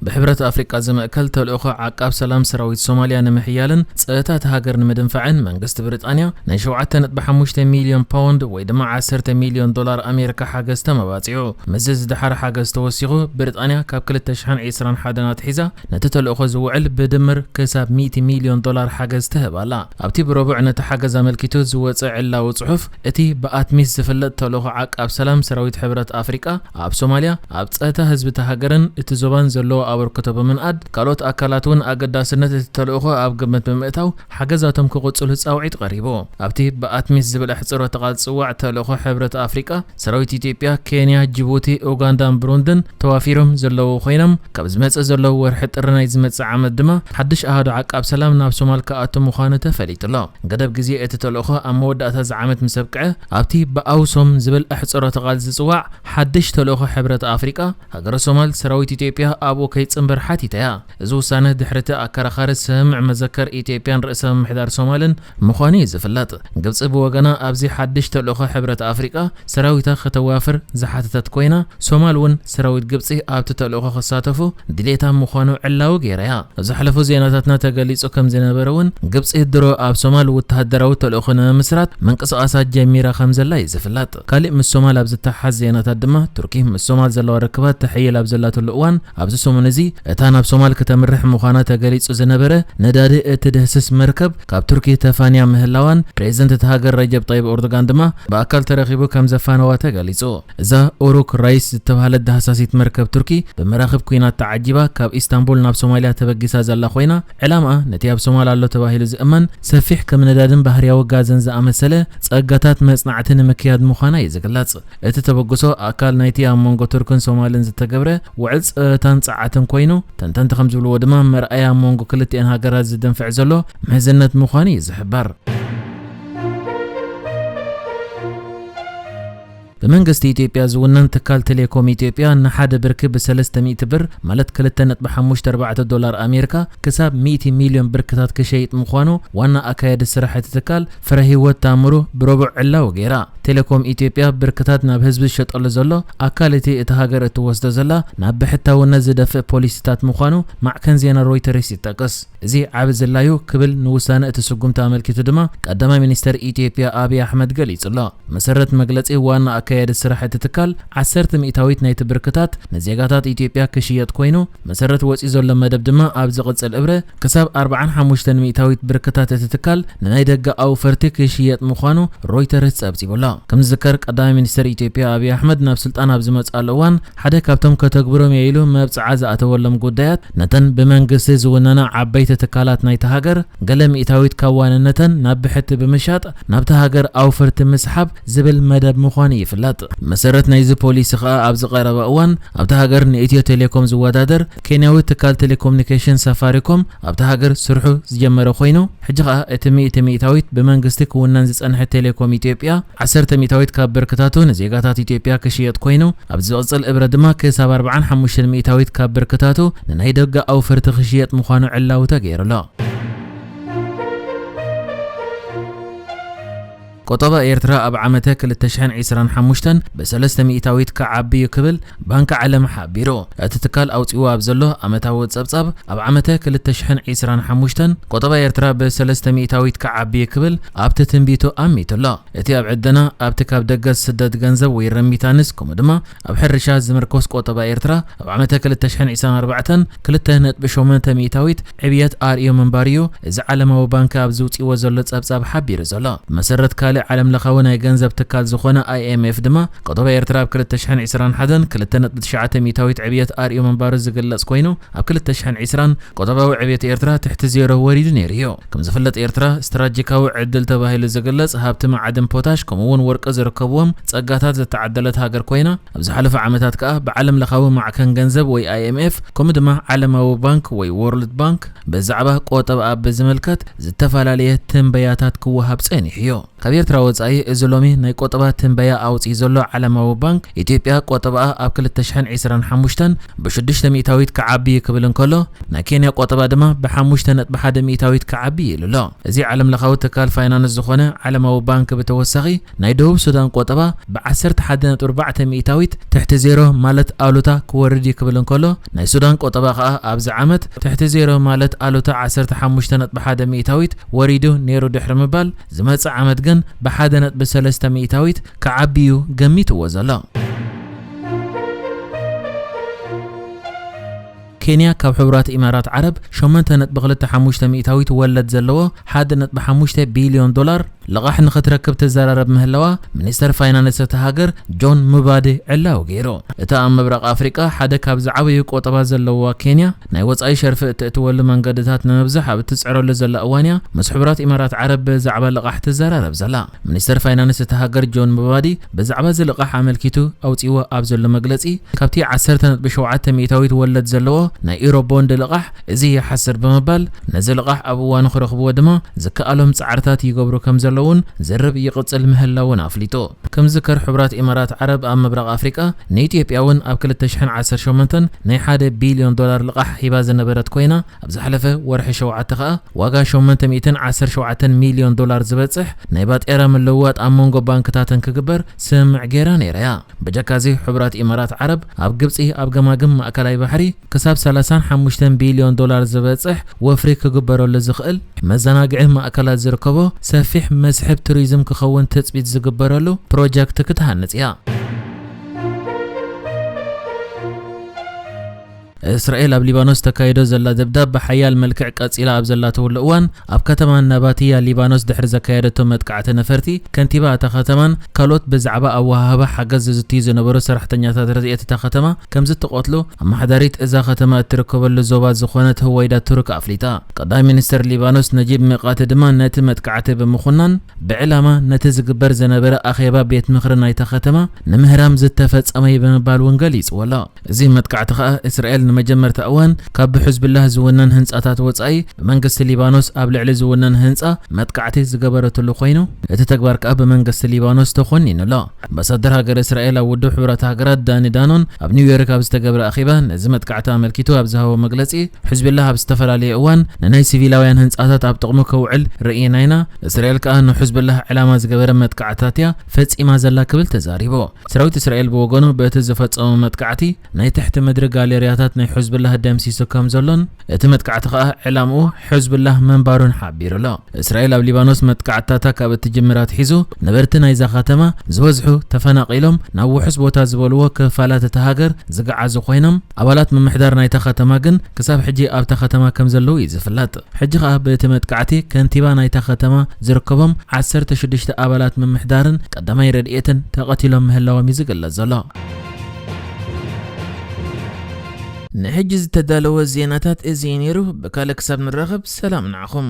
ብሕብረት ኣፍሪቃ ዝምእከል ተልእኾ ዓቃብ ሰላም ሰራዊት ሶማልያ ንምሕያልን ጸጥታ እታ ሃገር ንምድንፋዕን መንግስቲ ብሪጣንያ ናይ ሸውዓተ ነጥቢ ሓሙሽተ ሚልዮን ፓውንድ ወይ ድማ ዓሰርተ ሚልዮን ዶላር ኣሜሪካ ሓገዝ ተመባጺዑ። ምስዚ ዝደሓረ ሓገዝ ተወሲኹ ብሪጣንያ ካብ ክልተ ሽሕን ዕስራን ሓደን ኣትሒዛ ነቲ ተልእኾ ዝውዕል ብድምር ክሳብ ሚእቲ ሚልዮን ዶላር ሓገዝ ትህብ ኣላ። ኣብቲ ብረቡዕ ነቲ ሓገዝ ኣመልኪቱ ዝወጸ ዕላዊ ጽሑፍ፣ እቲ ብኣትሚስ ዝፍለጥ ተልእኾ ዓቃብ ሰላም ሰራዊት ሕብረት ኣፍሪቃ ኣብ ሶማልያ ኣብ ጸጥታ ህዝቢ እታ ሃገርን እቲ ዞባን ዘለዎ ኣበርክቶ ብምንኣድ፣ ካልኦት ኣካላት እውን ኣገዳስነት እቲ ተልእኾ ኣብ ግምት ብምእታው ሓገዛቶም ክቕጽሉ ጻውዒት ቀሪቡ። ኣብቲ ብኣትሚስ ዝብል ኣሕጽሮተ ቃል ዝጽዋዕ ተልእኾ ሕብረት ኣፍሪቃ፣ ሰራዊት ኢትዮጵያ፣ ኬንያ፣ ጅቡቲ፣ ኡጋንዳን ብሩንድን ተዋፊሮም ዘለዉ ኮይኖም፣ ካብ ዝመጽእ ዘለዉ ወርሒ ጥሪ ናይ ዝመጽእ ዓመት ድማ ሓድሽ ኣሃዱ ዓቃብ ሰላም ናብ ሶማል ክኣቱ ምዃኑ ተፈሊጡ ኣሎ። ገደብ ግዜ እቲ ተልእኾ ኣብ መወዳእታ እዚ ዓመት ምስ ኣብቅዐ፣ ኣብቲ ብኣውሶም ዝብል ኣሕጽሮተ ቃል ዝጽዋዕ ሓድሽ ተልእኾ ሕብረት ኣፍሪቃ፣ ሃገረ ሶማል ሰራዊት ኢትዮጵያ ኣብኡ ከይጽንበር ሓቲታ እያ። እዚ ውሳነ ድሕሪ እቲ ኣከራኻሪ ስምምዕ መዘከር ኢትዮጵያን ርእሰ ምምሕዳር ሶማልን ምዃኑ እዩ ዝፍለጥ። ግብጺ ብወገና ኣብዚ ሓድሽ ተልእኾ ሕብረት ኣፍሪቃ ሰራዊታ ከተዋፍር ዝሓተተት ኮይና፣ ሶማል እውን ሰራዊት ግብጺ ኣብቲ ተልእኾ ክሳተፉ ድሌታ ምዃኑ ዕላዊ ገይራ እያ። ኣብ ዝሓለፉ ዜናታትና ተገሊጹ ከም ዝነበረ እውን፣ ግብጺ ድሮ ኣብ ሶማል ወተሃደራዊ ተልእኾ ንምምስራት ምንቅስቓሳት ጀሚራ ከም ዘላ እዩ ዝፍለጥ። ካሊእ ምስ ሶማል ኣብ ዝተሓሓዝ ዜናታት ድማ፣ ቱርኪ ምስ ሶማል ዘለዋ ርክባት ተሕይል ኣብ ዘላትሉ እዋን፣ ኣብዚ ሰሙን እዚ እታ ናብ ሶማል ከተምርሕ ምዃና ተገሊጹ ዝነበረ ነዳዲ እትድህስስ መርከብ ካብ ቱርኪ ተፋንያ ምህላዋን፣ ፕሬዝደንት እታ ሃገር ረጀብ ጠይብ ኤርዶጋን ድማ ብኣካል ተረኺቡ ከም ዘፋነዋ ተገሊጹ። እዛ ኡሩክ ራይስ ዝተባህለት ዳህሳሲት መርከብ ቱርኪ፣ ብመራኽብ ኲናት ተዓጂባ ካብ ኢስታንቡል ናብ ሶማልያ ተበጊሳ ዘላ ኮይና፣ ዕላምኣ ነቲ ኣብ ሶማል ኣሎ ተባሂሉ ዝእመን ሰፊሕ ከም ነዳድን ባህርያዊ ጋዝን ዝኣመሰለ ጸጋታት መጽናዕቲ ንምክያድ ምዃና እዩ ዝግለጽ። እቲ ተበግሶ ኣካል ናይቲ ኣብ መንጎ ቱርክን ሶማልን ዝተገብረ ውዕል ጸጥታን ጸዓትን ኮይኑ፣ ተንተንቲ ከም ዝብልዎ ድማ፣ መርኣያ ኣብ መንጎ ክልቲኤን ሃገራት ዝድንፍዕ ዘሎ ምሕዝነት ምዃኑ እዩ ዝሕበር። ብመንግስቲ ኢትዮጵያ ዝውነን ትካል ቴሌኮም ኢትዮጵያ ንሓደ ብርኪ ብሰለስተ ሚእቲ ብር፣ ማለት ክልተ ነጥቢ ሓሙሽተ ኣርባዕተ ዶላር ኣሜሪካ፣ ክሳብ ሚእቲ ሚልዮን ብርክታት ክሸይጥ ምዃኑ ዋና ኣካያዲ ስራሕ እቲ ትካል ፍረህይወት ታምሩ ብረቡዕ ዕላዊ ገይራ። ቴሌኮም ኢትዮጵያ ብርክታት ናብ ህዝቢ ዝሸጠሉ ዘሎ ኣካል እቲ እታ ሃገር እትወስዶ ዘላ ናብ ብሕታውነት ዝደፍእ ፖሊሲታት ምዃኑ ማዕከን ዜና ሮይተርስ ይጠቅስ። እዚ ዓቢ ዝላዩ ክብል ንውሳነ እቲ ስጉምቲ ኣመልኪቱ ድማ ቀዳማይ ሚኒስተር ኢትዮጵያ ኣብይ ኣሕመድ ገሊጹ ኣሎ። መሰረት መግለጺ ዋና ኣካያዲ ስራሕ እቲ ትካል፣ ዓሰርተ ሚእታዊት ናይቲ ብርክታት ንዜጋታት ኢትዮጵያ ክሽየጥ ኮይኑ፣ መሰረት ወጺኡ ዘሎ መደብ ድማ ኣብ ዝቕጽል እብረ ክሳብ ኣርባዓን ሓሙሽተን ሚእታዊት ብርክታት እቲ ትካል ንናይ ደገ ኣውፈርቲ ክሽየጥ ምዃኑ ሮይተርስ ጸብጺቡ ኣሎ። ከም ዝዝከር፣ ቀዳማይ ሚኒስተር ኢትዮጵያ ኣብይ ኣሕመድ ናብ ስልጣን ኣብ ዝመጽኣሉ እዋን፣ ሓደ ካብቶም ከተግብሮም እየ ኢሉ መብጽዓ ዝኣተወሎም ጉዳያት፣ ነተን ብመንግስቲ ዝውነና ዓበይቲ ትካላት ናይታ ሃገር ገለ ሚእታዊት ካብ ዋንነተን ናብ ብሕቲ ብምሻጥ ናብታ ሃገር ኣውፈርቲ ምስሓብ ዝብል መደብ ምዃኑ ይፍለጥ። መሰረት ናይዚ ፖሊሲ ከኣ፣ ኣብዚ ቀረባ እዋን ኣብታ ሃገር ንኢትዮ ቴሌኮም ዝወዳደር ኬንያዊ ትካል ቴሌኮሙኒኬሽን ሳፋሪኮም ኣብታ ሃገር ስርሑ ዝጀመረ ኮይኑ፣ ሕጂ ከኣ እቲ ሚእቲ ሚእታዊት ብመንግስቲ ክውነን ዝጸንሐ ቴሌኮም ኢትዮጵያ፣ ዓሰርተ ሚእታዊት ካብ ብርክታቱ ንዜጋታት ኢትዮጵያ ክሽየጥ ኮይኑ፣ ኣብ ዝቕጽል እብረ ድማ ክሳብ ኣርባዓን ሓሙሽተን ሚእታዊት ካብ ብርክታቱ ንናይ ደገ ኣውፈርቲ ክሽየጥ ምዃኑ ዕላዊ ተገይሩ ኣሎ። ቆጠባ ኤርትራ ኣብ ዓመተ ክልተ ሽሕን ዕስራን ሓሙሽተን ብሰለስተ ሚእታዊት ክዓቢ እዩ ክብል ባንኪ ዓለም ሓቢሩ። እቲ ትካል ኣውጺኡ ኣብ ዘሎ ዓመታዊ ጸብጻብ፣ ኣብ ዓመተ ክልተ ሽሕን ዕስራን ሓሙሽተን ቆጠባ ኤርትራ ብሰለስተ ሚእታዊት ክዓቢ እዩ ክብል ኣብቲ ትንቢቱ ኣሚቱ ኣሎ። እቲ ኣብ ዕደና፣ ኣብቲ ካብ ደገ ዝስደድ ገንዘብ ወይ ረሚታንስ፣ ከምኡ ድማ ኣብ ሕርሻ ዝምርኮስ ቆጠባ ኤርትራ፣ ኣብ ዓመተ ክልተ ሽሕን ዕስራን ኣርባዕተን ክልተ ነጥቢ ሸሞንተ ሚእታዊት ዕብየት ኣርእዩ ምንባሩ እዩ እዚ ዓለማዊ ባንኪ ኣብ ዝውጽእዎ ዘሎ ጸብጻብ ሓቢሩ ዘሎ። ብመሰረት ካልእ ዓለምለኻዊ ናይ ገንዘብ ትካል ዝኾነ ኣይ ኤም ኤፍ ድማ፣ ቆጠባ ኤርትራ ኣብ ክልተ ሽሕን ዕስራን ሓደን ክልተ ነጥቢ ትሽዓተ ሚእታዊት ዕብየት ኣርእዩ ምንባሩ ዝግለጽ ኮይኑ፣ ኣብ ክልተ ሽሕን ዕስራን ቆጠባዊ ዕብየት ኤርትራ ትሕቲ ዜሮ ወሪዱ ነይሩ እዩ። ከም ዝፍለጥ፣ ኤርትራ ስትራቴጂካዊ ዕድል ተባሂሉ ዝግለጽ ሃብቲ መዓድን ፖታሽ፣ ከምኡ እውን ወርቂ ዝርከብዎም ጸጋታት ዝተዓደለት ሃገር ኮይና፣ ኣብ ዝሓለፈ ዓመታት ከኣ ብዓለም ለኻዊ ማዕከን ገንዘብ ወይ ኣይ ኤም ኤፍ፣ ከምኡ ድማ ዓለማዊ ባንክ ወይ ወርልድ ባንክ ብዛዕባ ቆጠባኣ ብዝምልከት ዝተፈላለየ ትንበያታት ክወሃብ ጸኒሑ እዩ። ካብ ኤርትራ ወጻኢ፣ እዚ ሎሚ ናይ ቆጠባ ትንበያ ኣውጺኡ ዘሎ ዓለማዊ ባንክ፣ ኢትዮጵያ ቆጠባኣ ኣብ ክልተ ሽሕን ዕስራን ሓሙሽተን ብ6 ሚእታዊት ክዓቢ እዩ ክብል እንከሎ፣ ናይ ኬንያ ቆጠባ ድማ ብ5.1 ሚእታዊት ክዓቢ እዩ ኢሉ ኣሎ። እዚ ዓለም ለኻዊ ትካል ፋይናንስ ዝኾነ ዓለማዊ ባንክ ብተወሳኺ፣ ናይ ደቡብ ሱዳን ቆጠባ ብ11.4 ሚእታዊት ትሕቲ ዜሮ ማለት ኣሉታ ክወርድ እዩ ክብል እንከሎ፣ ናይ ሱዳን ቆጠባ ከኣ ኣብዚ ዓመት ትሕቲ ዜሮ ማለት ኣሉታ 15.1 ሚእታዊት ወሪዱ ነይሩ ድሕሪ ምባል፣ ዝመጽእ ዓመት ግን ብ1.3 ሚእታዊት ክዓቢ እዩ ገሚትዎ ዘሎ። ኬንያ ካብ ሕቡራት ኢማራት ዓረብ 8.25 ሚእታዊት ወለድ ዘለዎ 1.5 ቢልዮን ዶላር ልቓሕ ንኽትረክብ ትዘራረብ ምህላዋ ሚኒስተር ፋይናንስ እታ ሃገር ጆን ሙባዲ ዕላዊ ገይሩ። እታ ኣብ ምብራቕ ኣፍሪቃ ሓደ ካብ ዝዓበዩ ቆጠባ ዘለዋ ኬንያ፣ ናይ ወጻኢ ሸርፊ እትእትወሉ መንገድታት ንምብዛሕ ኣብ እትጽዕረሉ ዘላ እዋን እያ፣ ምስ ሕቡራት ኢማራት ዓረብ ብዛዕባ ልቓሕ ትዘራረብ ዘላ። ሚኒስተር ፋይናንስ እታ ሃገር ጆን ሙባዲ ብዛዕባ እዚ ልቓሕ ኣመልኪቱ ኣውጺዎ ኣብ ዘሎ መግለጺ፣ ካብቲ 10.7 ሚእታዊት ወለድ ዘለዎ ናይ ኢሮ ቦንድ ልቓሕ፣ እዚ ይሓስር ብምባል፣ ነዚ ልቓሕ ኣብ እዋኑ ክረኽብዎ ድማ ዝከኣሎም ጻዕርታት ይገብሩ ከም ዘለውን ዝርብ ይቕጽል ምህላውን ኣፍሊጡ። ከም ዝከር፣ ሕቡራት ኢማራት ዓረብ ኣብ ምብራቕ ኣፍሪቃ ንኢትዮጵያ እውን ኣብ ክልተ ሽሕን ዓሰርተ ሸሞንተን ናይ ሓደ ቢልዮን ዶላር ልቓሕ ሂባ ዝነበረት ኮይና፣ ኣብ ዝሓለፈ ወርሒ ሸውዓተ ከኣ ዋጋ ሸሞንተ ሚእትን ዓሰርተ ሸውዓተን ሚልዮን ዶላር ዝበጽሕ ናይ ባጤራ ምልውዋጥ ኣብ መንጎ ባንክታተን ክግበር ስምምዕ ገይራ ነይራ እያ። በጀካዚ፣ ሕቡራት ኢማራት ዓረብ ኣብ ግብጺ ኣብ ገማግም ማእከላይ ባሕሪ ክሳብ ሰላሳን ሓሙሽተን ቢልዮን ዶላር ዝበጽሕ ወፍሪ ክግበረሉ ዝኽእል መዘናግዒ ማእከላት ዝርከቦ ሰፊሕ መስሕብ ቱሪዝም ክኸውን ትጽቢት ዝግበረሉ ፕሮጀክት ክትሃንጽ እያ። እስራኤል ኣብ ሊባኖስ ተካይዶ ዘላ ደብዳብ ብሓያል መልክዕ ቀጺላ ኣብ ዘላትውሉ እዋን፣ ኣብ ከተማ ናባትያ ሊባኖስ ድሕሪ ዘካየደቶ መጥቃዕቲ ነፈርቲ፣ ከንቲባ እታ ከተማን ካልኦት ብዛዕባ ኣወሃህባ ሓገዝ ዝዝትዩ ዝነበሩ ሰራሕተኛታት ረድኤት እታ ከተማ ከም ዝተቐትሉ ኣመሓዳሪት እዛ ከተማ እትርከበሉ ዞባ ዝኾነት ህወይዳ ቱርክ ኣፍሊጣ። ቀዳማይ ሚኒስተር ሊባኖስ ነጂብ ሚቃቲ ድማ ነቲ መጥቃዕቲ ብምኹናን፣ ብዕላማ ነቲ ዝግበር ዝነበረ ኣኼባ ቤት ምኽሪ ናይታ ከተማ ንምህራም ዝተፈጸመ እዩ ብምባል እውን ገሊጽዎ ኣሎ። እዚ መጥቃዕቲ ከኣ እስራኤል ንመጀመርታ እዋን ካብ ብሕዝብላህ ዝውነን ህንጻታት ወጻኢ ብመንግስቲ ሊባኖስ ኣብ ልዕሊ ዝውነን ህንጻ መጥቃዕቲ ዝገበረትሉ ኮይኑ፣ እቲ ተግባር ከኣ ብመንግስቲ ሊባኖስ ተኾኒኑ ኣሎ። ኣምባሳደር ሃገር እስራኤል ኣብ ውድብ ሕቡራት ሃገራት ዳኒ ዳኖን ኣብ ኒውዮርክ ኣብ ዝተገብረ ኣኼባ ነዚ መጥቃዕቲ ኣመልኪቱ ኣብ ዝሃቦ መግለጺ፣ ሕዝብላህ ኣብ ዝተፈላለየ እዋን ንናይ ሲቪላውያን ህንጻታት ኣብ ጥቕሚ ከውዕል ርኢና ኢና፣ እስራኤል ከኣ ንሕዝብላህ ዕላማ ዝገበረ መጥቃዕትታት እያ ፈጺማ ዘላ ክብል ተዛሪቡ። ሰራዊት እስራኤል ብወገኑ በቲ ዝፈጸሞ መጥቃዕቲ ናይ ትሕቲ ምድሪ ጋሌርያታት ናይ ሕዝብላህ ደምሲሱ ከም ዘሎን እቲ መጥቃዕቲ ከኣ ዕላምኡ ሕዝብላህ ምንባሩን ሓቢሩ ኣሎ። እስራኤል ኣብ ሊባኖስ መጥቃዕትታታ ካብ እትጅምር ኣትሒዙ ነበርቲ ናይዛ ከተማ ዝበዝሑ ተፈናቒሎም ናብ ውሑስ ቦታ ዝበልዎ ክፋላት እታ ሃገር ዝገዓዙ ኮይኖም፣ ኣባላት ምምሕዳር ናይታ ከተማ ግን ክሳብ ሕጂ ኣብታ ከተማ ከም ዘለዉ እዩ ዝፍለጥ። ሕጂ ከኣ በቲ መጥቃዕቲ ከንቲባ ናይታ ከተማ ዝርከቦም ዓሰርተ ሽዱሽተ ኣባላት ምምሕዳርን ቀዳማይ ረድኤትን ተቐቲሎም ምህላዎም እዩ ዝግለጽ ዘሎ። ንሕጂ ዝተዳለወ ዜናታት እዚ እዩ ነይሩ። ብካልእ ክሳብ ንራኸብ ሰላም ንዓኹም።